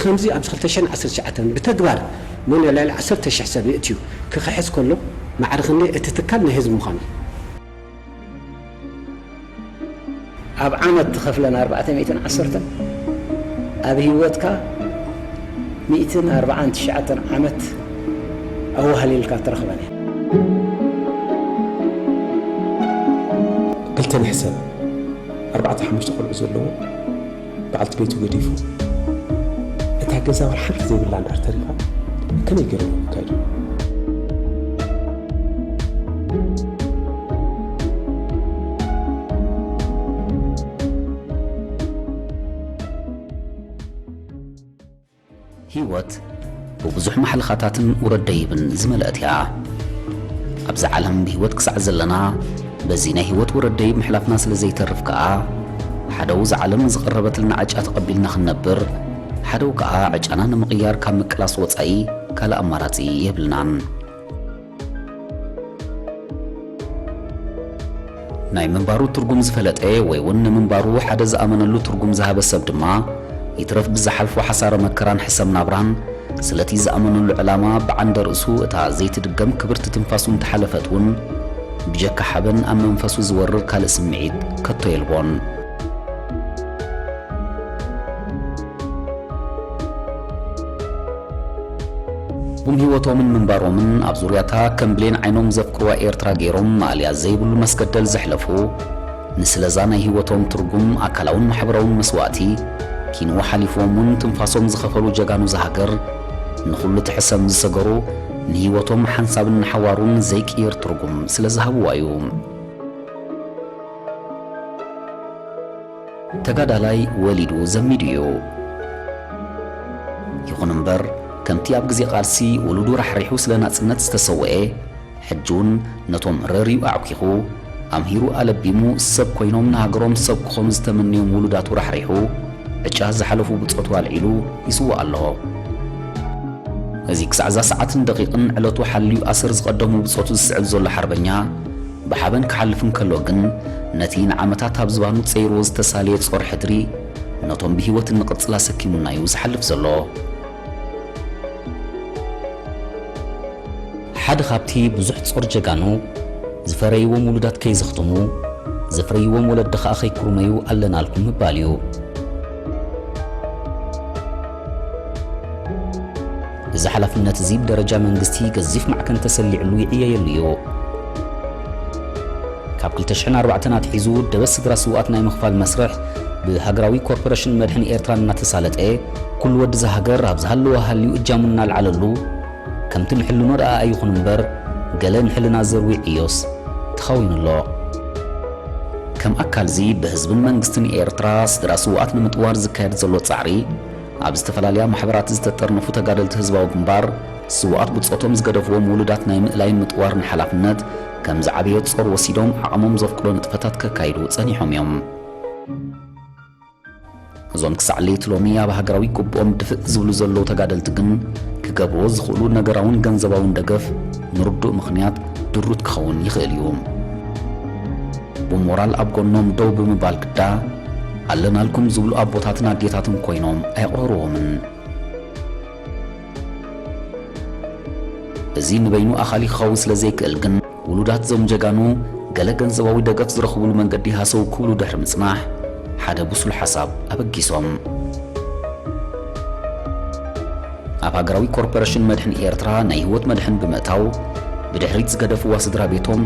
ከምዚ ኣብዚ ክልተ ሽሕን ዓሰርተ ትሽዓተን ብተግባር ሞንዮ ልዕሊ ዓሰርተ ሽሕ ሰብ የእትዩ ክኽሕስ ከሎ፣ ማዕረ ክንደይ እቲ ትካል ናይ ህዝቢ ምዃኑ። ኣብ ዓመት ትኸፍለን ኣርባዕተ ሚእትን ዓሰርተን፣ ኣብ ህይወትካ ሚእትን ኣርባዓን ትሽዓተን ዓመት ኣዋህሊልካ ትረኽበን እያ። ክልተ ንሕሰብ፣ ኣርባዕተ ሓሙሽተ ቆልዑ ዘለዎ፣ በዓልቲ ቤቱ ገዲፉ፣ እታ ገዛ ዋላ ሓንቲ ዘይብላ እንድሕር ተሪፋ፣ ከመይ ገይሩ ይካይድ? ህይወት ብብዙሕ ማሕለኻታትን ውረድ ደይብን ዝመልአት እያ። ኣብዛ ዓለም ብህይወት ክሳዕ ዘለና፣ በዚ ናይ ህይወት ውረድ ደይብ ምሕላፍና ስለ ዘይተርፍ ከኣ፣ ሓደው እዛ ዓለም ንዝቐረበትልና ዕጫ ተቐቢልና ክንነብር፣ ሓደው ከኣ ዕጫና ንምቕያር ካብ ምቅላስ ወጻኢ ካልእ ኣማራጺ የብልናን። ናይ ምንባሩ ትርጉም ዝፈለጠ ወይ እውን ንምንባሩ ሓደ ዝኣመነሉ ትርጉም ዝሃበ ሰብ ድማ፣ ይትረፍ ብዝሓልፎ ሓሳረ መከራን ሕሰም ናብራን፣ ስለቲ ዝኣመነሉ ዕላማ ብዓንደ ርእሱ እታ ዘይትድገም ክብርቲ ትንፋሱ እንተሓለፈት እውን፣ ብጀካ ሓበን ኣብ መንፈሱ ዝወርር ካልእ ስምዒት ከቶ የልቦን። ቡም ህይወቶምን ምንባሮምን ኣብ ዙርያታ ከም ብሌን ዓይኖም ዘፍቅርዋ ኤርትራ ገይሮም ማእልያ ዘይብሉ መስገደል ዘሕለፉ፣ ንስለዛ ናይ ህይወቶም ትርጉም ኣካላውን ማሕበራውን መስዋእቲ ኪንዎ ሓሊፍዎም እውን ትንፋሶም ዝኸፈሉ ጀጋኑ ዝሃገር፣ ንኹሉ እቲ ሕሰም ዝሰገሩ፣ ንህይወቶም ሓንሳብን ንሓዋሩን ዘይቅየር ትርጉም ስለ ዝሃብዋ እዩ። ተጋዳላይ ወሊዱ ዘሚዱ እዩ። ይኹን እምበር፣ ከምቲ ኣብ ግዜ ቃልሲ ውሉዱ ራሕሪሑ ስለ ናጽነት ዝተሰወኤ፣ ሕጂ እውን ነቶም ረርዩ ኣዕኲኹ፣ ኣምሂሩ ኣለቢሙ፣ ሰብ ኮይኖም ንሃገሮም ሰብ ክኾኑ ዝተመነዮም ውሉዳቱ ራሕሪሑ፣ ዕጫ ዝሓለፉ ብጾቱ ኣልዒሉ ይስዋእ ኣሎ። እዚ ክሳዕ እዛ ሰዓትን ደቂቕን ዕለቱ ሓልዩ ኣሰር ዝቐደሙ ብጾቱ ዝስዕብ ዘሎ ሓርበኛ፣ ብሓበን ክሓልፍ እንከሎ ግን፣ ነቲ ንዓመታት ኣብ ዝባኑ ጸይርዎ ዝተሳልየ ጾር ሕድሪ፣ ነቶም ብህይወት እንቕጽል ኣሰኪሙና እዩ ዝሓልፍ ዘሎ። ሓደ ካብቲ ብዙሕ ጾር ጀጋኑ፣ ዝፈረይዎም ውሉዳት ከይዘኽትሙ፣ ዘፍረይዎም ወለዲ ኸኣ ከይኩርመዩ ኣለናልኩም ምባል እዩ። እዚ ሓላፍነት እዚ ብደረጃ መንግስቲ ገዚፍ ማዕከን ተሰሊዕሉ ይዕየየሉ እዩ። ካብ ክልተ ሽሕን ኣርባዕተን ኣትሒዙ ደበስ ስድራ ስውኣት ናይ ምኽፋል መስርሕ ብሃገራዊ ኮርፖረሽን መድሕን ኤርትራ እናተሳለጠ፣ ኩሉ ወዲ እዛ ሃገር ኣብ ዝሃለወ ሃልዩ እጃሙ እናልዓለሉ፣ ከምቲ ንሕልኖ ደኣ ኣይኹን እምበር፣ ገለ ንሕልና ዘርዊ ዕዮስ ተኻዊኑ ኣሎ። ከም ኣካል እዚ ብህዝብን መንግስትን ኤርትራ ስድራ ስውኣት ንምጥዋር ዝካየድ ዘሎ ጻዕሪ፣ ኣብ ዝተፈላለያ ማሕበራት ዝተጠርነፉ ተጋደልቲ ህዝባዊ ግንባር፣ ስውኣት ብጾቶም ዝገደፍዎም ውሉዳት ናይ ምእላይን ምጥዋርን ሓላፍነት ከም ዝዓበየ ጾር ወሲዶም ዓቕሞም ዘፍቅዶ ንጥፈታት ከካይዱ ጸኒሖም እዮም። እዞም ክሳዕ ለይቲ ሎሚ ኣብ ሃገራዊ ግቡኦም ድፍእ ዝብሉ ዘለዉ ተጋደልቲ ግን፣ ክገብርዎ ዝኽእሉ ነገራውን ገንዘባውን ደገፍ ንርዱእ ምኽንያት ድሩት ክኸውን ይኽእል እዩ። ብሞራል ኣብ ጎኖም ደው ብምባል ግዳ፣ ኣለናልኩም ዝብሉ ኣቦታትን ኣዴታትን ኮይኖም ኣየቕረርዎምን። እዚ ንበይኑ ኣኻሊ ክኸውን ስለ ዘይክእል ግን፣ ውሉዳት እዞም ጀጋኑ ገለ ገንዘባዊ ደገፍ ዝረኽቡሉ መንገዲ ሃሰው ክብሉ ድሕሪ ምጽናሕ፣ ሓደ ብሱል ሓሳብ ኣበጊሶም። ኣብ ሃገራዊ ኮርፖረሽን መድሕን ኤርትራ ናይ ህይወት መድሕን ብምእታው፣ ብድሕሪት ዝገደፍዋ ስድራ ቤቶም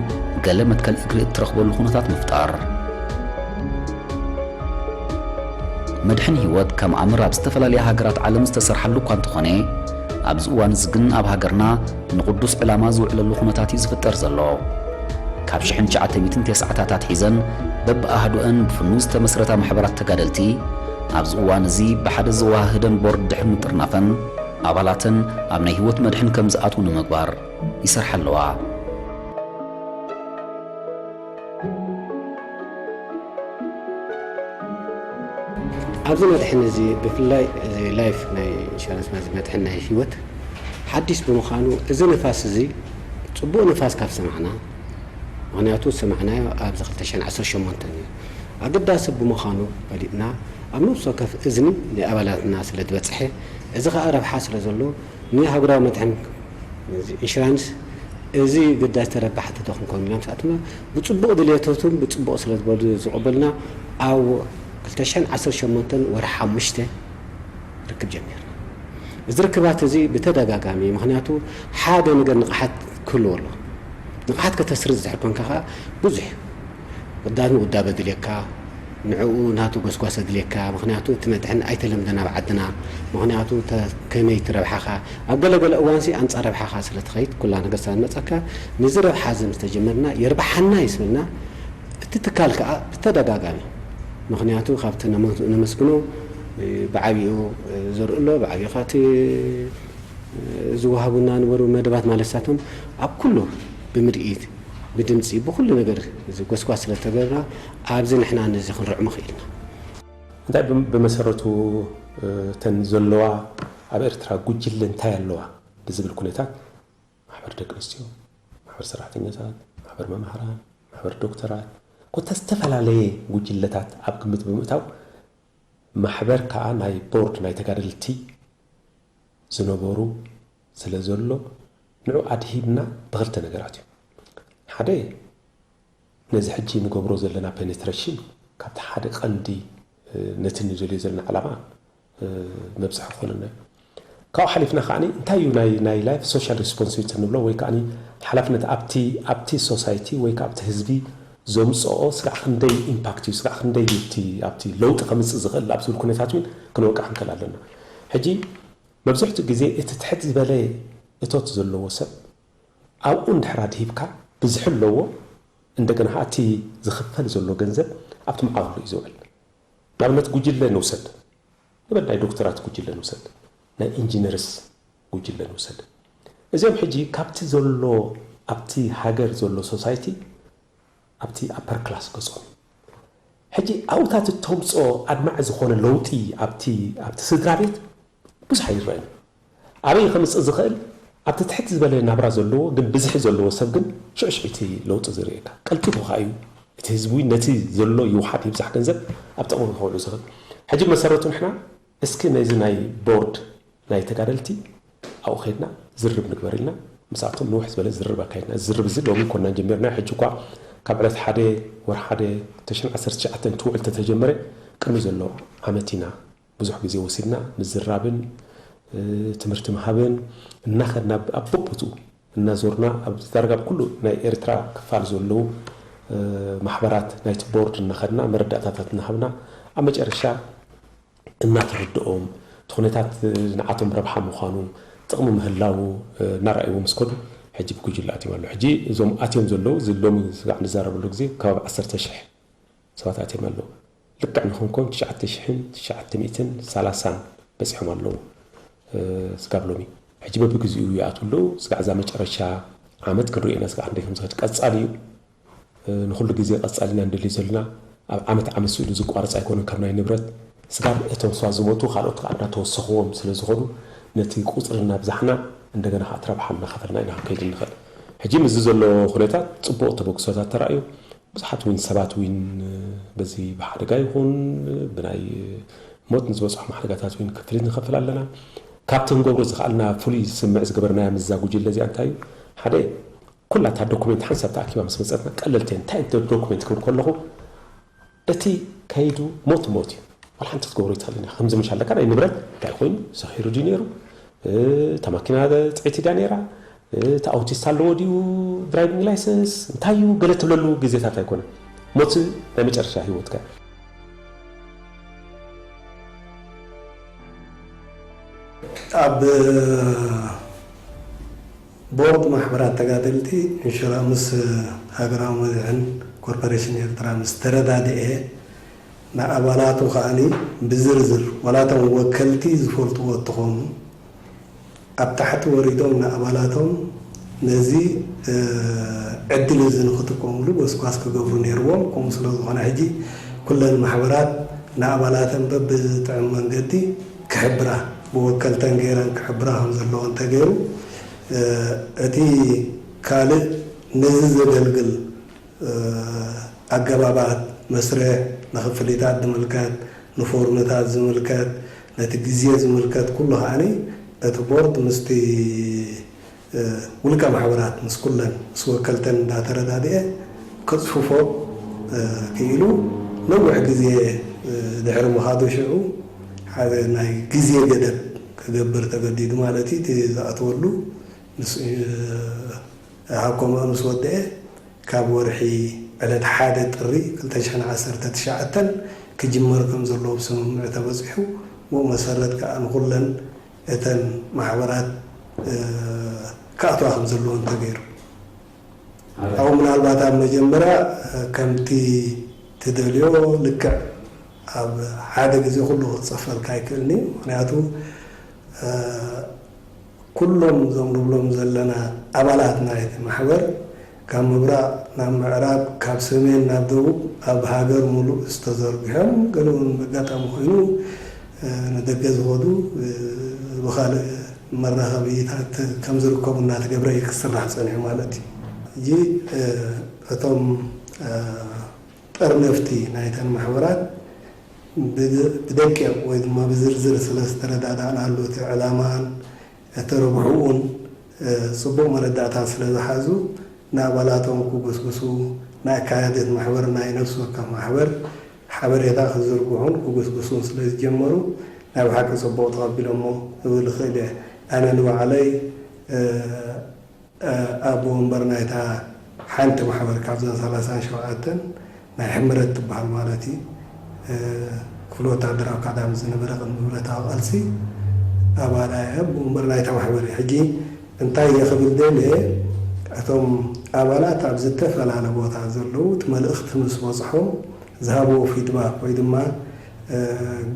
ገለ መትከል እግሪ እትረኽበሉ ኩነታት ምፍጣር። መድሕን ህይወት ከም ኣምር ኣብ ዝተፈላለያ ሃገራት ዓለም ዝተሰርሓሉ እኳ እንተኾነ፣ ኣብዚ እዋን እዚ ግን ኣብ ሃገርና ንቕዱስ ዕላማ ዝውዕለሉ ኩነታት እዩ ዝፍጠር ዘሎ። ካብ ሽሕን ትሽዓተ ሚእትን ተስዓታት ኣትሒዘን በብኣህዱአን ብፍኑ ዝተመስረታ ማሕበራት ተጋደልቲ፣ ኣብዚ እዋን እዚ ብሓደ ዘወሃህደን ቦርድ ድሕሪ ምጥርናፈን፣ ኣባላተን ኣብ ናይ ህይወት መድሕን ከም ዝኣትዉ ንምግባር ይሰርሓ ኣለዋ። ኣብዚ መድሕን እዚ ብፍላይ እዚ ላይፍ ናይ ኢንሹራንስ ማለት መድሕን ናይ ህይወት ሓዲስ ብምዃኑ፣ እዚ ንፋስ እዚ ጽቡቕ ንፋስ ካብ ሰማዕና፣ ምኽንያቱ ዝሰማዕናዮ ኣብዚ ክልተ ሽሕን ዓሰርተ ሸሞንተን እዩ። ኣገዳሲ ብምዃኑ ፈሊጥና፣ ኣብ ነፍሲ ወከፍ እዝኒ ንኣባላትና ስለ ዝበጽሐ፣ እዚ ከዓ ረብሓ ስለ ዘሎ ንሃገራዊ መድሕን ኢንሹራንስ እዚ ግዳጅ ተረባሕቲ ዶ ክንከውን ኢሎም ስኣትና ብፅቡቕ ድልየቶትን ብፅቡቕ ስለ ዝበሉ ዝቐበሉና ኣብ ክልተ ሽሕን ዓሰርተ ሸሞንተን ወርሒ ሓሙሽተ ርክብ ጀሚርና። እዚ ርክባት እዚ ብተደጋጋሚ፣ ምኽንያቱ ሓደ ነገር ንቕሓት ክህልዎ ኣለዎ። ንቕሓት ከተስርጽ ድሕር ኮንካ ከኣ ብዙሕ እዩ። ውዳብ ውዳበ ድልየካ፣ ንዕኡ ናቱ ጎስጓስ ኣድልየካ። ምኽንያቱ እቲ መድሕን ኣይተለምደን ኣብ ዓድና። ምኽንያቱ ተ-፣ ከመይ እቲ ረብሓኻ ኣብ ገለ ገለ እዋንሲ ኣንጻር ረብሓኻ ስለ ትኸይድ ኩላ ነገር ስለ ዝመጸካ፣ ነዚ ረብሓ እዚ ምስ ተጀመርና የርብሓና እዩ ስብልና እቲ ትካል ከኣ ብተደጋጋሚ፣ ምኽንያቱ ካብቲ ነመ-፣ ነመስግኖ፣ እ፣ ብዓቢኡ፣ እ፣ ዘርኢ ኣሎ፣ ብዓቢኡ ካብቲ፣ እ፣ ዝወሃቡና ነበሩ መደባት ማለት ሳቶም ኣብ ኩሉ ብምርኢት፣ ብድምጺ፣ ብኹሉ ነገር እዚ ጎስጓስ ስለ ተገብርና ኣብዚ ንሕና ነዚ ክንርዕሞ ክኢልና። እንታይ ብም-፣ ብመሰረቱ፣ እ፣ እተን ዘለዋ ኣብ ኤርትራ ጉጅለ እንታይ ኣለዋ ብዝብል ኩነታት ማሕበር ደቂ ኣንስትዮ፣ ማሕበር ሰራሕተኛታት፣ ማሕበር መማህራን፣ ማሕበር ዶክተራት፣ ኮታ ዝተፈላለየ ጉጅለታት ኣብ ግምት ብምእታው ማሕበር ከኣ ናይ ቦርድ ናይ ተጋደልቲ ዝነበሩ ስለ ዘሎ ንዑ ኣድሂብና ብኽልተ ነገራት እዩ። ሓደ ነዚ ሕጂ ንገብሮ ዘለና ፔኔትሬሽን ካብቲ ሓደ ቀንዲ፣ እ፣ ነቲ ንደልዮ ዘለና ዓላማ፣ እ፣ መብጽሒ ክኾነና እዩ። ካብኡ ሓሊፍና ከዓኒ እንታይ እዩ ናይ፣ ናይ ላይፍ ሶሻል ሪስፖንሲቢሊቲ ንብሎ ወይ ከዓኒ ሓላፍነት ኣብቲ፣ ኣብቲ ሶሳይቲ ወይ ከኣ ኣብቲ ህዝቢ ዘምጽኦ ስጋዕ ክንደይ ኢምፓክት እዩ፣ ስጋዕ ክንደይ እቲ ኣብቲ ለውጢ ከምጽእ ዝኽእል ኣብ ዝብል ኩነታት እውን ክንወቅዕ ክንክእል ኣለና። ሕጂ መብዛሕትኡ ግዜ እቲ ትሕት ዝበለ እቶት ዘለዎ ሰብ ኣብኡ እንድሕር ኣድሂብካ ብዝሒ ኣለዎ፣ እንደገና ከኣ እቲ ዝኽፈል ዘሎ ገንዘብ ኣብቲ መዓብሉ እዩ ዝውዕል። ንኣብነት ጉጅለ ንውሰድ፣ ንበል ናይ ዶክተራት ጉጅለ ንውሰድ፣ ናይ ኢንጂነርስ ጉጅለ ንውሰድ። እዚኦም ሕጂ ካብቲ ዘሎ ኣብቲ ሃገር ዘሎ ሶሳይቲ ኣብቲ ኣፐር ክላስ ገጾም እዩ። ሕጂ ኣብኡታት እተምጽኦ ኣድማዒ ዝኾነ ለውጢ ኣብቲ፣ ኣብቲ ስድራ ቤት ብዙሕ ኣይረኣይን። ኣበይ ከምጽእ ዝኽእል ኣብቲ ትሕት ዝበለ ናብራ ዘለዎ ግን ብዝሒ ዘለዎ ሰብ ግን ሽዑ ሽዑ እቲ ለውጢ ዝርእየካ ቀልጢፉ ከኣ እዩ እቲ ህዝቢ ነቲ ዘሎ ይውሓድ ይብዛሕ ገንዘብ ኣብ ጥቕሚ ከውዕሉ ዝኽእል። ሕጂ መሰረቱ ንሕና እስኪ ነዚ ናይ ቦርድ ናይ ተጋደልቲ ኣብኡ ከይድና ዝርብ ንግበር ኢልና ምስኣቶም ንውሕ ዝበለ ዝርብ ኣካይድና። ዝርብ እዚ ሎሚ ኮናን ጀሚርና። ሕጂ እኳ ካብ ዕለት ሓደ ወር ሓደ ክልተ ሽሕን ዓሰርተ ትሽዓተን ትውዕል ተተጀመረ ቅድሚ ዘሎ ዓመት ኢና ብዙሕ ግዜ ወሲድና ምዝራብን፣ እ፣ ትምህርቲ ምሃብን እናኸድና ኣብ በቦትኡ እናዞርና ኣብ ዳርጋ ኣብ ኩሉ ናይ ኤርትራ ክፋል ዘለዉ፣ እ፣ ማሕበራት ናይቲ ቦርድ እናኸድና መረዳእታታት እናሃብና ኣብ መጨረሻ እናተረድኦም እቲ ኩነታት ንዓቶም ረብሓ ምዃኑ ጥቕሚ ምህላዉ፣ እ፣ እናረኣይዎ ምስ ከዱ ሕጂ ብጉጅለ ኣትዮም ኣለዉ። ሕጂ እዞም ኣትዮም ዘለዉ እዚ ሎሚ ስጋዕ ንዛረበሉ ግዜ ከባቢ ዓሰርተ ሽሕ ሰባት ኣትዮም ኣለዉ። ልክዕ ንኽንኮን ትሽዓተ ሽሕን ትሽዓተ ሚእትን ሰላሳን በጺሖም ኣለዉ። እ፣ ስጋብ ሎሚ። ሕጂ በብግዜኡ ይኣትዉ ኣለዉ። ስጋዕ እዛ መጨረሻ ዓመት ክንርእዮ ኢና ስጋዕ ክንደይ ከም ዝኸድ ቀጻሊ እዩ። እ፣ ንኹሉ ግዜ ቀጻሊ ኢና ንደሊ ዘለና። ኣብ ዓመት ዓመት ስእሉ ዝቋረጽ ኣይኮነን ካብ ናይ ንብረት። ስጋብ እቶም ሰባት ዝሞቱ ካልኦት ከኣ እናተወሰኽዎም ስለ ዝኾኑ ነቲ ቁጽሪ እናብዛሕና እንደገና ከኣ እቲ ረብሓ እናኸፈልና ኢና ክንከይድ ንኽእል። ሕጂ ምስዚ ዘሎ ኩነታት ጽቡቕ ተበግሶታት ተራእዩ። ብዙሓት እውን ሰባት እውን በዚ ብሓደጋ ይኹን ብናይ ሞት ንዝበፅሖም ሓደጋታት እውን ክፍሊት ንኸፍል ኣለና። ካብቲ ክንገብሮ ዝኸኣልና ፍሉይ ዝስምዕ ዝገበርናያ ምስዛ ጉጅለ እዚኣ እንታይ እዩ? ሓደ፣ ኩላ እታ ዶኩሜንት ሓንሳብ ተኣኪባ ምስ መፀትና ቀለልቲ እየን። እንታይ ዶ-፣ ዶኩሜንት ክብል ከለኹ እቲ ከይዱ ሞት ሞት እዩ። ዋላ ሓንቲ ክትገብሮ ይትኽእል ኢና። ከምዚ ምሽ ኣለካ ናይ ንብረት እንታይ ኮይኑ ሰኺሩ ድዩ ነይሩ? እ፣ እታ ማኪና ጥዕይቲ ድያ ነይራ? እ፣ እቲ ኣውቲስት ኣለዎ ድዩ? ድራይቪንግ ላይሰንስ እንታይ እዩ? ገለ ትብለሉ ግዜታት ኣይኮነን። ሞት ናይ መጨረሻ ህይወትካ። ኣብ ቦርድ ማሕበራት ተጋደልቲ ኢንሹራ-፣ ምስ ሃገራዊ መድሕን ኮርፖሬሽን ኤርትራ ምስ ተረዳድኤ፣ ንኣባላቱ ከኣኒ ብዝርዝር፣ ዋላ እቶም ወከልቲ ዝፈልጥዎ እንተኾኑ፣ ኣብ ታሕቲ ወሪዶም ንኣባላቶም ነዚ፣ እ፣ ዕድል እዚ ንኽጥቀሙሉ ጎስጓስ ክገብሩ ነይርዎም። ከምኡ ስለ ዝኾነ፣ ሕጂ ኩለን ማሕበራት ንኣባላተን በብዝጥዕም መንገዲ ክሕብራ፣ ብወከልተን ገይረን ክሕብራ ከም ዘለወን ተገይሩ፣ እ፣ እቲ ካልእ ነዚ ዘገልግል፣ እ፣ ኣገባባት መስርሕ ንክፍሊታት ዝምልከት፣ ንፎርምታት ዝምልከት፣ ነቲ ግዜ ዝምልከት ኩሉ ከዓኒ እቲ ቦርድ ምስቲ ውልቀ ማሕበራት ምስ ኩለን ምስ ወከልተን እንዳተረዳድኤ ከፅፍፎ ክኢሉ ነዊሕ ግዜ ድሕሪ ምኻዱ ሽዑ ሓደ ናይ ግዜ ገደብ ክገብር ተገዲዱ ማለት እዩ። እቲ ዝኣትወሉ ምስ ሃኮማ ምስ ወደአ ካብ ወርሒ ዕለት ሓደ ጥሪ ክልተ ሽሕን ዓሰርተ ትሽዓተን ክጅመር ከም ዘለዎ ብስምምዕ ተበፂሑ ብኡ መሰረት ከዓ ንኩለን እተን ማሕበራት ክኣትዋ ከም ዘለዎን ተገይሩ። ኣብኡ ምናልባት ኣብ መጀመርያ ከምቲ ትደልዮ ልክዕ ኣብ ሓደ ግዜ ኩሉ ክፀፈልካ ኣይክእልን እዩ። ምክንያቱ ኩሎም እዞም ንብሎም ዘለና ኣባላት ናይቲ ማሕበር ካብ ምብራቕ ናብ ምዕራብ ካብ ሰሜን ናብ ደቡብ ኣብ ሃገር ሙሉእ ዝተዘርግሖም ገለ እውን በጋጣሚ ኮይኑ ንደገ ዝኸዱ ብካልእ መራኸቢታት ከም ዝርከቡ እናተገብረ እዩ ክስራሕ ፀኒሑ ማለት እዩ። ሕጂ እቶም ጠርነፍቲ ናይተን ማሕበራት ብደቂቕ ወይ ድማ ብዝርዝር ስለ ዝተረዳዳእናሉ እቲ ዕላማን እቲ ረብሕኡን ፅቡቕ መረዳእታ ስለ ዝሓዙ ንኣባላቶም ክጉስጉሱ ንኣካያዲ እቲ ማሕበር ናይ ነፍሲ ወከፍ ማሕበር ሓበሬታ ክዝርግሑን ክጉስጉሱን ስለ ዝጀመሩ ናይ ብሓቂ ፅቡቕ ተቐቢሎሞ ክብል እኽእል እየ። ኣነ ንባዕለይ ኣቦ ወንበር ናይታ ሓንቲ ማሕበር ካብዘን ሰላሳን ሸውዓተን ናይ ሕምረት ትበሃል ማለት እዩ። ክፍሊ ወታደራዊ ኣካዳሚ ዝነበረ ቅድሚ ብረታዊ ቃልሲ ኣባል ኣየ ኣቦ ወንበር ናይታ ማሕበር እዩ። ሕጂ እንታይ እየ ክብል ደልየ እቶም ኣባላት ኣብ ዝተፈላለ ቦታ ዘለዉ እቲ መልእኽቲ ምስ በፅሖም ዝሃብዎ ፊድባክ ወይ ድማ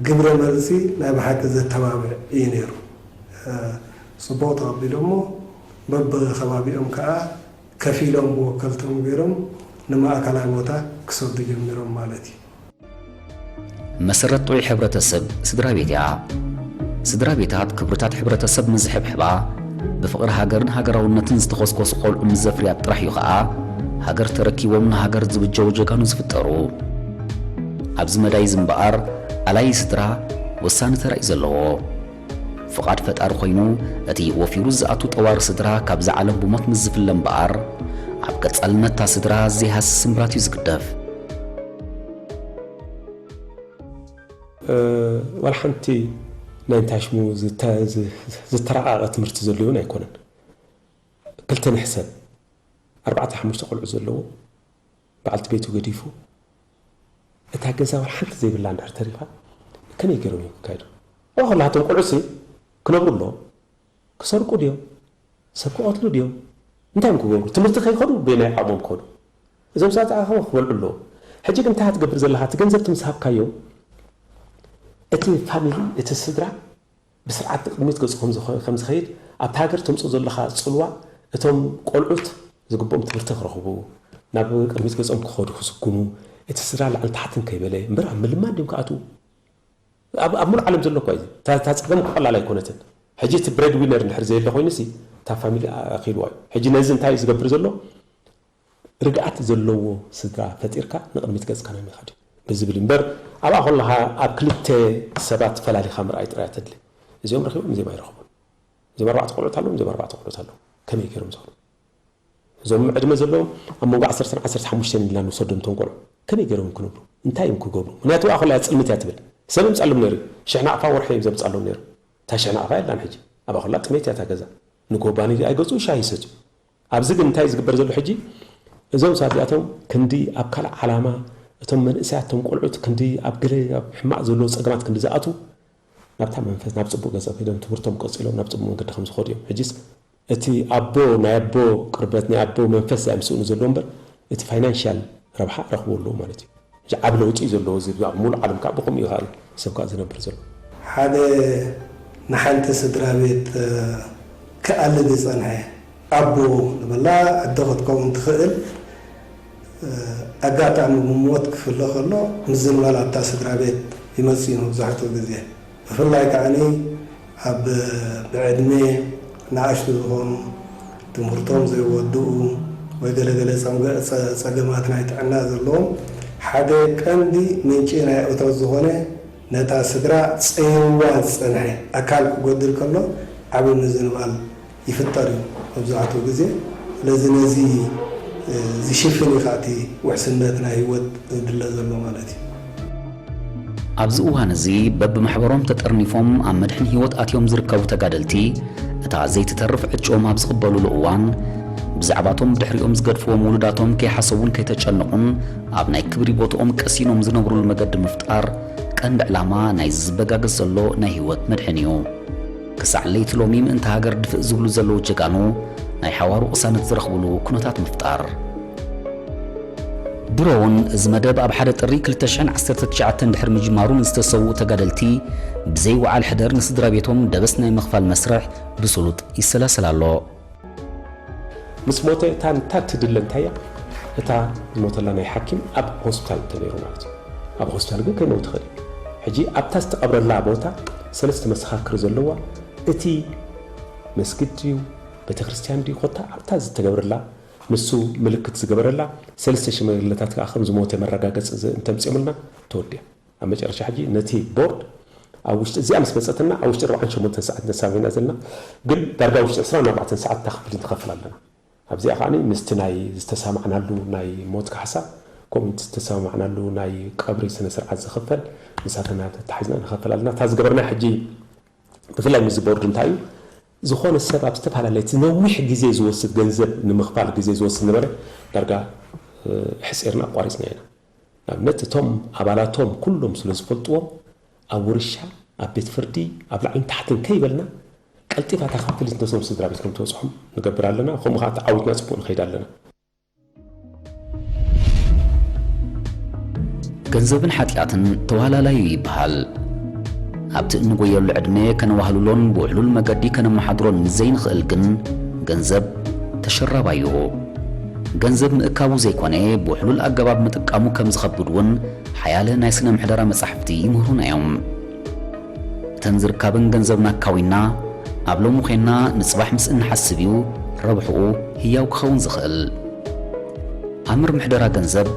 ግብረ መልሲ ናይ ብሓቂ ዘተባብዕ እዩ ነይሩ። ፅቡቕ ተቐቢሎሞ በብከባቢኦም ከዓ ከፊሎም ብወከልቶም ገይሮም ንማእከላይ ቦታ ክሰዱ ጀሚሮም ማለት እዩ። መሰረት ጥዑይ ሕብረተሰብ ስድራ ቤት እያ። ስድራ ቤታት ክብርታት ሕብረተሰብ ምስ ዝሕብሕባ ብፍቕሪ ሃገርን ሃገራውነትን ዝተኾስኮሱ ቆልዑ ምስ ዘፍርያ ጥራሕ እዩ ኸኣ ሃገር ተረኪቦም ንሃገር ዝብጀዉ ጀጋኑ ዝፍጠሩ። ኣብዚ መዳይ እዚ እምበኣር ኣላይ ስድራ ወሳኒ ተራ እዩ ዘለዎ። ፍቓድ ፈጣሪ ኮይኑ እቲ ወፊሩ ዝኣቱ ጠዋሪ ስድራ ካብዛ ዓለም ብሞት ምስ ዝፍለ እምበኣር ኣብ ቀጻልነት እታ ስድራ ዘይሃስስ ስምብራት እዩ ዝግደፍ። ዋላ ሓንቲ ናይ እንታይ ሽሙ ዝተራቐቐ ትምህርቲ ዘሎ እውን ኣይኮነን። ክልተ ንሕሰብ ኣርባዕተ ሓሙሽተ ቆልዑ ዘለዎ በዓልቲ ቤቱ ገዲፉ እታ ገዛ ዋላ ሓንቲ ዘይብላ እንድሕር ተሪፋ ከመይ ገይሮም እዮም ክካየዱ? ኦ ከላሃቶም ቆልዑ ሲ ክነብሩ ኣለዎም። ክሰርቁ ድዮም? ሰብ ክቐትሉ ድዮም? እንታይ እዮም ክገብሩ? ትምህርቲ ከይኸዱ በየናይ ዓቕሞም ክኸዱ? እዞም ሰባት ኣኸ ክበልዑ ኣለዎም። ሕጂ ግን እንታይ ትገብር ዘለኻ? እቲ ገንዘብ ትምስ ሃብካዮም እቲ ፋሚሊ እቲ ስድራ ብስርዓት ቅድሚት ገፁ ከም ዝኸይድ ኣብቲ ሃገር ተምፅኦ ዘለኻ ፅልዋ እቶም ቆልዑት ዝግብኦም ትምህርቲ ክረኽቡ ናብ ቅድሚት ገፆም ክኸዱ ክስጉሙ እቲ ስድራ ላዕሊ ታሕትን ከይበለ እምበር ኣብ ምልማን ድዮም ክኣትዉ ኣብ ሙሉ ዓለም ዘሎ እኳ እዩ እታ ፀገም ቀላል ኣይኮነትን ሕጂ እቲ ብሬድ ዊነር እንድሕር ዘየለ ኮይኑ ሲ እታ ፋሚሊ ኣኺልዋ እዩ ሕጂ ነዚ እንታይ እዩ ዝገብር ዘሎ ርግኣት ዘለዎ ስድራ ፈጢርካ ንቕድሚት ገፅካ ናብ ምኻድ እዩ ብዝብል እምበር ኣብኣ ከለኻ ኣብ ክልተ ሰባት ፈላሊኻ ምርኣይ ጥራይ ተድሊ እዚኦም ረኺቦም እዚኦም ኣይረኽቡን እዚኦም ኣርባዕተ ቆልዑት ኣለዎም እዚኦም ኣርባዕተ ቆልዑት ኣለዎም ከመይ ገይሮም ዝኸዱ እዞም ዕድመ ዘለዎም ኣብ መንጎ ዓሰርተን ዓሰርተ ሓሙሽተን ኢልና ንውሰዶም እቶም ቆልዑ ከመይ ገይሮም እዮም ክነብሩ እንታይ እዮም ክገብሩ ምክንያቱ ኣብኣ ከለዋ ፅልምት እያ ትብል ሰብ ይምፃሎም ነይሩ ሽሕ ናቕፋ ወርሒ እዮም ዘምፃሎም ነይሩ እታ ሽሕ ናቕፋ የላን ሕጂ ኣብኣ ከለዋ ጥሜት እያ እታ ገዛ ንጎባኒ ኣይገዝኡ ሻሂ ይሰትዩ ኣብዚ ግን እንታይ ዝግበር ዘሎ ሕጂ እዞም ሰባት እዚኣቶም ክንዲ ኣብ ካልእ ዓላማ እቶም መንእሰያት እቶም ቆልዑት ክንዲ ኣብ ገለ ኣብ ሕማቕ ዘለዎ ፀገማት ክንዲ ዝኣትዉ ናብታ መንፈስ ናብ ፅቡቅ ገፀ ኮይዶም ትምህርቶም ቀፂሎም ናብ ፅቡቅ መንገዲ ከም ዝኸዱ እዮም ሕጂስ እቲ ኣቦ ናይ ኣቦ ቅርበት ናይ ኣቦ መንፈስ እያ ምስኡ ዘሎ እምበር እቲ ፋይናንሻል ረብሓ ረኽቦ ኣለዎ ማለት እዩ ሕጂ ዓብ ለውጢ እዩ ዘለዎ እዚ ኣብ ሙሉእ ዓለም ከዓ ብኸምኡ እዩ ከዓ ሰብ ከዓ ዝነብር ዘሎ ሓደ ንሓንቲ ስድራ ቤት ክኣሊ ዝፀንሐ ኣቦ ንበላ ኣደ ክትከውን ትኽእል ኣጋጣሚ ብሞት ክፍለ ከሎ ምዝንባል ኣብታ ስድራ ቤት ይመፅእ እዩ መብዛሕትኡ ግዜ ብፍላይ ከዓኒ ኣብ ብዕድመ ንኣሽቱ ዝኾኑ ትምህርቶም ዘይወድኡ ወይ ገለገለ ፀገማት ናይ ጥዕና ዘለዎም ሓደ ቀንዲ ምንጪ ናይ እቶት ዝኾነ ነታ ስድራ ጸይዋ ዝጸንሐ ኣካል ክጎድል ከሎ ዓቢ ምዝንባል ይፍጠር እዩ መብዛሕትኡ ግዜ። ስለዚ ነዚ ዝሽፍን እዩ ከኣ እቲ ውሕስነት ናይ ህይወት ዝድለ ዘሎ ማለት እዩ። ኣብዚ እዋን እዚ በብማሕበሮም ተጠርኒፎም ኣብ መድሕን ህይወት ኣትዮም ዝርከቡ ተጋደልቲ እታ ዘይትተርፍ ዕጭኦም ኣብ ዝቕበሉሉ እዋን ብዛዕባቶም ብድሕሪኦም ዝገድፍዎም ውሉዳቶም ከይሓሰቡን ከይተጨነቑን ኣብ ናይ ክብሪ ቦትኦም ቀሲኖም ዝነብሩሉ መገዲ ምፍጣር ቀንዲ ዕላማ ናይዚ ዝበጋገስ ዘሎ ናይ ህይወት መድሕን እዩ። ክሳዕ ለይቲ ሎሚ ምእንቲ ሃገር ድፍእ ዝብሉ ዘለዉ ጀጋኑ ናይ ሓዋሩ ቅሳነት ዝረኽብሉ ኩነታት ምፍጣር። ድሮ እውን እዚ መደብ ኣብ ሓደ ጥሪ ክልተ ሽሕን ዓሰርተ ትሽዓተን ድሕሪ ምጅማሩ ንዝተሰውኡ ተጋደልቲ ብዘይ ወዓል ሕደር ንስድራ ቤቶም ደበስ ናይ ምኽፋል መስርሕ ብስሉጥ ይሰላሰል ኣሎ። ምስ ሞተ እታ ንታ ትድለ እንታይ እያ? እታ ዝሞተላ ናይ ሓኪም ኣብ ሆስፒታል እንተነይሩ ማለት እዩ። ኣብ ሆስፒታል ግን ከይመውት ይኽእል እዩ። ሕጂ ኣብታ ዝተቐብረላ ቦታ ሰለስተ መሰኻክር ዘለዋ እቲ መስጊድ ድዩ ቤተክርስትያን ድዩ ኮታ ኣብታ ዝተገብረላ ንሱ ምልክት ዝገበረላ ሰለስተ ሽማግለታት ከዓ ከም ዝሞተ መረጋገፂ እንተምፅኦምልና ተወዲያ። ኣብ መጨረሻ ሕጂ ነቲ ቦርድ ኣብ ውሽጢ እዚኣ ምስ መፀትና ኣብ ውሽጢ ኣርባዓን ሸሞንተን ሰዓት ነሳብ ኢና ዘለና። ግን ዳርጋ ውሽጢ ዕስራን ኣርባዕተን ሰዓት እታ ክፍሊት ንኸፍል ኣለና። ኣብዚኣ ከዓ ምስቲ ናይ ዝተሰማዕናሉ ናይ ሞት ካሕሳ ከምኡ ዝተሰማዕናሉ ናይ ቀብሪ ስነ ስርዓት ዝኽፈል ምሳተና ተታሒዝና ንኸፍል ኣለና። እታ ዝገበርና ሕጂ ብፍላይ ምስዚ ቦርድ እንታይ እዩ ዝኾነ ሰብ ኣብ ዝተፈላለየ እቲ ነዊሕ ግዜ ዝወስድ ገንዘብ ንምኽፋል ግዜ ዝወስድ ነበረ ዳርጋ ሕፂርና ኣቋሪፅና ኢና። ንኣብነት እቶም ኣባላቶም ኩሎም ስለ ዝፈልጥዎም ኣብ ውርሻ ኣብ ቤት ፍርዲ ኣብ ላዕልን ታሕትን ከይበልና ቀልጢፋ እታ ክፍሊት ነቶም ስድራ ቤት ከም ትበፅሖም ንገብር ኣለና። ከምኡ ከዓ ተዓዊትና ፅቡቅ ንኸይድ ኣለና። ገንዘብን ሓጢኣትን ተዋላላዩ ይበሃል። ኣብቲ እንጎየሉ ዕድመ ከነዋህልሎን ብውሕሉል መገዲ ከነመሓድሮን ምስ ዘይንኽእል ግን ገንዘብ ተሸራባዩ። ገንዘብ ምእካቡ ዘይኮነ ብውሕሉል ኣገባብ ምጥቃሙ ከም ዝኸብድ እውን ሓያለ ናይ ስነ ምሕደራ መጻሕፍቲ ይምህሩና እዮም። እተን ዝርካብን ገንዘብና ኣካዊና ኣብ ሎሚ ዄንና ንጽባሕ ምስ እንሓስብ እዩ ረብሕኡ ህያው ክኸውን ዝኽእል። ኣምር ምሕደራ ገንዘብ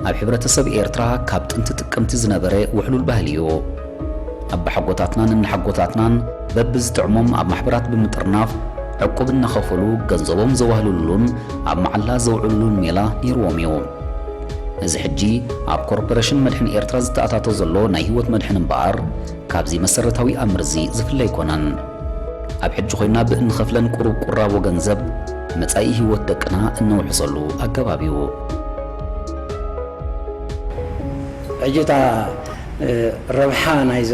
ኣብ ሕብረተሰብ ኤርትራ ካብ ጥንቲ ጥቅምቲ ዝነበረ ውሕሉል ባህሊ እዩ። ኣባሓጎታትናን እናሓጎታትናን በብዝጥዕሞም ኣብ ማሕበራት ብምጥርናፍ ዕቁብ እናኸፈሉ ገንዘቦም ዘዋህልሉሉን ኣብ መዓላ ዘውዕሉሉን ሜላ ነይርዎም እዩ። እዚ ሕጂ ኣብ ኮርፖረሽን መድሕን ኤርትራ ዝተኣታቶ ዘሎ ናይ ህይወት መድሕን እምበኣር ካብዚ መሰረታዊ ኣምርዚ ዝፍለ ኣይኮነን። ኣብ ሕጂ ኮይና ብእንኸፍለን ቁሩብ ቁራቦ ገንዘብ መጻኢ ህይወት ደቅና እነውሕሰሉ ኣገባብ እዩ። ሕጂ እታ ረብሓ ናይዛ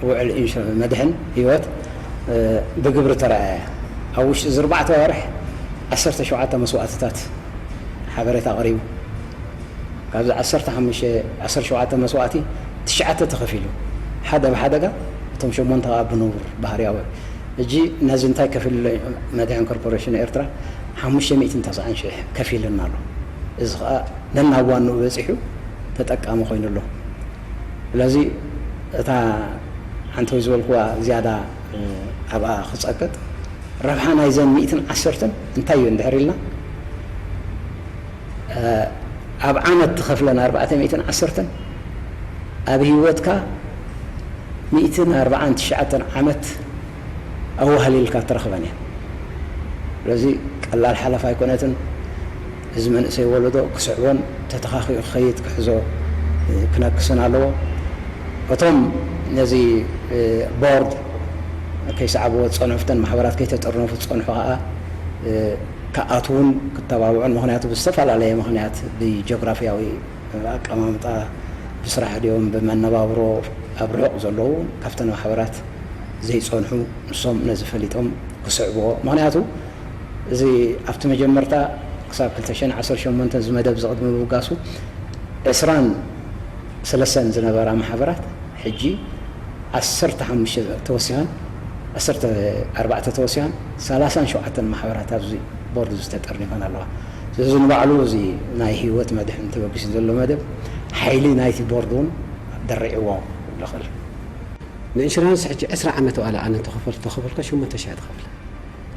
ውዕል ኢንሹ- መድሕን ህይወት ብግብሪ ተረኣያ። ኣብ ውሽጢ እዚ ኣርባዕተ ኣዋርሕ ዓሰርተ ሸውዓተ መስዋእትታት ሓበሬታ ቀሪቡ። ካብዚ ዓሰርተ ሓሙሽተ ዓሰርተ ሸውዓተ መስዋእቲ ትሽዓተ ተኸፊሉ፣ ሓደ ብሓደጋ፣ እቶም ሸሞንተ ከዓ ብንቡር ባህርያዊ። ሕጂ ነዚ እንታይ ከፊሉ ኣሎ? መድሕን ኮርፖሬሽን ኤርትራ ሓሙሽተ ሚእትን ተስዓን ሽሕ ከፊልና ኣሎ። እዚ ከዓ ነናብ ዋንኡ በፂሑ ተጠቃሚ ኮይኑ ኣሎ። ስለዚ እታ ሓንቲ ወይ ዝበልኩዋ ዝያዳ ኣብኣ ክፀቅጥ ረብሓ ናይዘን ሚእትን ዓሰርተን እንታይ እዩ እንድሕር ኢልና ኣብ ዓመት ትኸፍለን ኣርባዕተ ሚእትን ዓሰርተን ኣብ ህይወትካ ሚእትን ኣርባዓን ትሽዓተን ዓመት ኣዋህሊልካ ትረኽበን እየን። ስለዚ ቀላል ሓለፋ ኣይኮነትን። እዚ መንእሰይ ወለዶ ክስዕቦን ተተኻኺኡ ክኸይድ ክሕዞ ክነክስን ኣለዎ። እቶም ነዚ ቦርድ ከይሰዓብዎ ዝፀንሑ፣ ፍተን ማሕበራት ከይተጠርነፉ ዝፀንሑ ከዓ ክኣትዉን ክተባብዑን፣ ምኽንያቱ ብዝተፈላለየ ምኽንያት ብጂኦግራፊያዊ ኣቀማምጣ ብስራሕ ድዮም ብመነባብሮ ኣብ ርሑቕ ዘለዉ ካብተን ማሕበራት ዘይፀንሑ ንሶም ነዚ ፈሊጦም ክስዕብዎ። ምኽንያቱ እዚ ኣብቲ መጀመርታ ክሳብ ክልተ ሽሕን ዓሰርተ ሸሞንተን እዚ መደብ ዝቕድሚ ምብጋሱ ዕስራን ሰለስተን ዝነበራ ማሕበራት ሕጂ ዓሰርተ ሓሙሽተ ተወሲኸን ዓሰርተ ኣርባዕተ ተወሲኸን ሰላሳን ሸውዓተን ማሕበራት ኣብዚ ቦርድ እዚ ተጠርኒፈን ኣለዋ። ስለዚ ንባዕሉ እዚ ናይ ህይወት መድሕን ተበጊሱ ዘሎ መደብ ሓይሊ ናይቲ ቦርድ እውን ደሪዕዎ ይኽእል። ንኢንሹራንስ ሕጂ ዕስራ ዓመት ዋላ ኣነ እንተኸፈልኩ ተኸፈልካ ሸሞንተ ሽሕ ትኸፍል።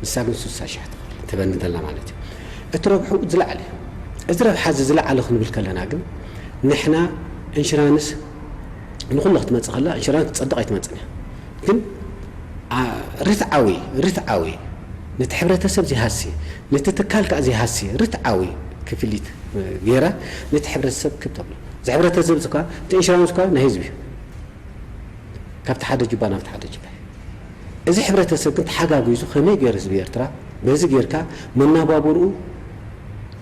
ንሳ ግን ስሳ ሽሕ ትኸፍል ትበኒ ዘላ ማለት እዩ። እቲ ረብሑ ዝለዓለ እዩ። እዚ ረብሓ እዚ ዝለዓለ ክንብል ከለና ግን ንሕና ኢንሹራንስ ንኹሉ ክትመጽእ ከላ ኢንሹራንስ ክትጸድቕ ኣይትመጽእን እያ። ግን ርትዓዊ ርትዓዊ ነቲ ሕብረተሰብ ዘይሃሲ፣ ነቲ ትካል ከኣ ዘይሃሲ ርትዓዊ ክፍሊት ገይራ ነቲ ሕብረተሰብ ክብ ተብሎ። እዚ ሕብረተሰብ እዚ ከኣ እቲ ኢንሹራንስ ከኣ ናይ ህዝቢ እዩ። ካብቲ ሓደ ጁባ ናብቲ ሓደ ጁባ እዩ። እዚ ሕብረተሰብ ግን ተሓጋጊዙ ከመይ ገይሩ ህዝቢ ኤርትራ በዚ ጌርካ መናባብርኡ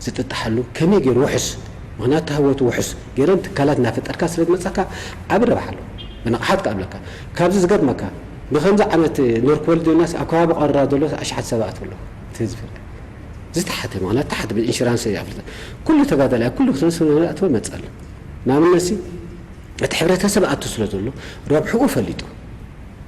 ዝጥጣሓሉ ከመይ ገይሩ ውሑስ፣ ምኽንያቱ ተህወቱ ውሑስ ገይረን ትካላት እናፈጠርካ ስለ ዝመጻካ ዓቢ ረብሓ ኣሎ። ብንቕሓት ክኣብለካ ካብዚ ዝገርመካ ብከምዚ ዓመት ኖርክ ወርልድ ዮናስ ኣብ ከባቢ ቀረራ ዘሎ ኣሽሓት ሰባት ኣሎ እቲ ህዝቢ ዝተሓተ ምኽንያት ተሓተ ብኢንሹራንስ ኣፍልጠ ኩሉ ተጋዳላይ ኩሉ ክሰስ ኣትወ መጻሉ ንኣብነሲ እቲ ሕብረተሰብ ኣቱ ስለ ዘሎ ረብሕኡ ፈሊጡ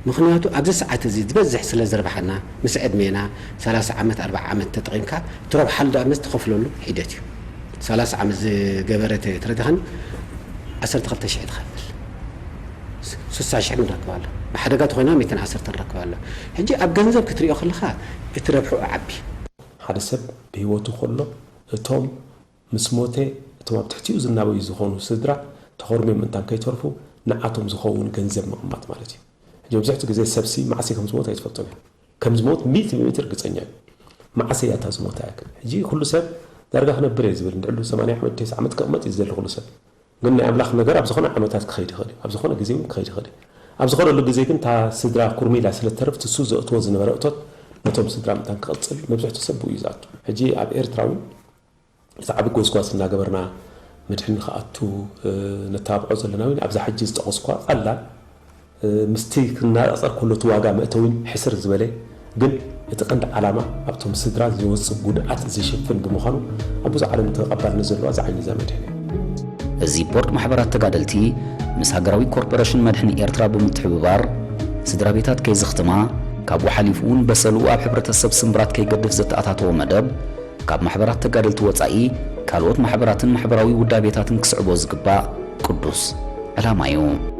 ምኽንያቱ ኣብዚ ሰዓት እዚ ዝበዝሕ ስለ ዝረብሓና ምስ ዕድሜና ሰላሳ ዓመት ኣርባዓ ዓመት ተጠቒምካ ትረብሓሉ ዳኣ ምስ ትኸፍለሉ ሒደት እዩ። ሰላሳ ዓመት ዝገበረ ተረዲኻኒ ዓሰርተ ክልተ ሽሕ ትኸፍል ስሳ ሽሕ ንረክብ ኣሎ። ብሓደጋ ተኾይና ሚእትን ዓሰርተ ንረክብ ኣሎ። ሕጂ ኣብ ገንዘብ ክትሪኦ ከለኻ እቲ ረብሑ ዓቢ። ሓደ ሰብ ብህይወቱ ከሎ እቶም ምስ ሞተ እቶም ኣብ ትሕቲኡ ዝናበዩ ዝኾኑ ስድራ ተኾርምዮም ምእንታን ከይተርፉ ንዓቶም ዝኸውን ገንዘብ ምቕማጥ ማለት እዩ። ሕጂ መብዛሕትኡ ግዜ ሰብሲ መዓስ ከም ዝሞት ኣይትፈልጦን እያ። ከም ዝሞት ሚእቲ ሚእቲ ርግጸኛ እዩ። መዓስ እያ እታ ዝሞታ ያክል። ሕጂ ኩሉ ሰብ ዳርጋ ክነብር እየ ዝብል እንድዕሉ ሰማንያ ዓመት፣ ቴስዓ ዓመት ክቕመጥ እዩ ዝደሊ ኩሉ ሰብ። ግን ናይ ኣምላኽ ነገር ኣብ ዝኾነ ዓመታት ክኸይድ ይኽእል እዩ። ኣብ ዝኾነ ግዜ እውን ክኸይድ ይኽእል እዩ። ኣብ ዝኾነሉ ግዜ ግን እታ ስድራ ኩርሚላ ስለ እትተርፍ ትሱ ዘእትዎ ዝነበረ እቶት ነቶም ስድራ ምእንታን ክቕጽል መብዛሕትኡ ሰብ ብኡ እዩ ዝኣቱ። ሕጂ ኣብ ኤርትራ እውን እቲ ዓቢ ጎስጓስ እናገበርና መድሕን ክኣቱ ነተባብዖ ዘለና እውን ኣብዛ ሕጂ ዝጠቐስኳ ቃላ ምስቲ ክነጻጸር ከሎ እቲ ዋጋ መእተዊን ሕስር ዝበለ ግን እቲ ቀንዲ ዓላማ ኣብቶም ስድራ ዝወጽእ ጉድኣት ዝሽፍን ብምዃኑ ኣብ ብዙሕ ዓለም ተቐባልነት ዘለዋ እዛ ዓይኒ እዛ መድሕን እያ። እዚ ቦርድ ማሕበራት ተጋደልቲ ምስ ሃገራዊ ኮርፖሬሽን መድሕን ኤርትራ ብምትሕብባር ስድራ ቤታት ከይዝኽትማ ካብኡ ሓሊፉ እውን በሰልኡ ኣብ ሕብረተሰብ ስምብራት ከይገድፍ ዘተኣታተዎ መደብ ካብ ማሕበራት ተጋደልቲ ወጻኢ ካልኦት ማሕበራትን ማሕበራዊ ውዳቤታትን ክስዕቦ ዝግባእ ቅዱስ ዕላማ እዩ።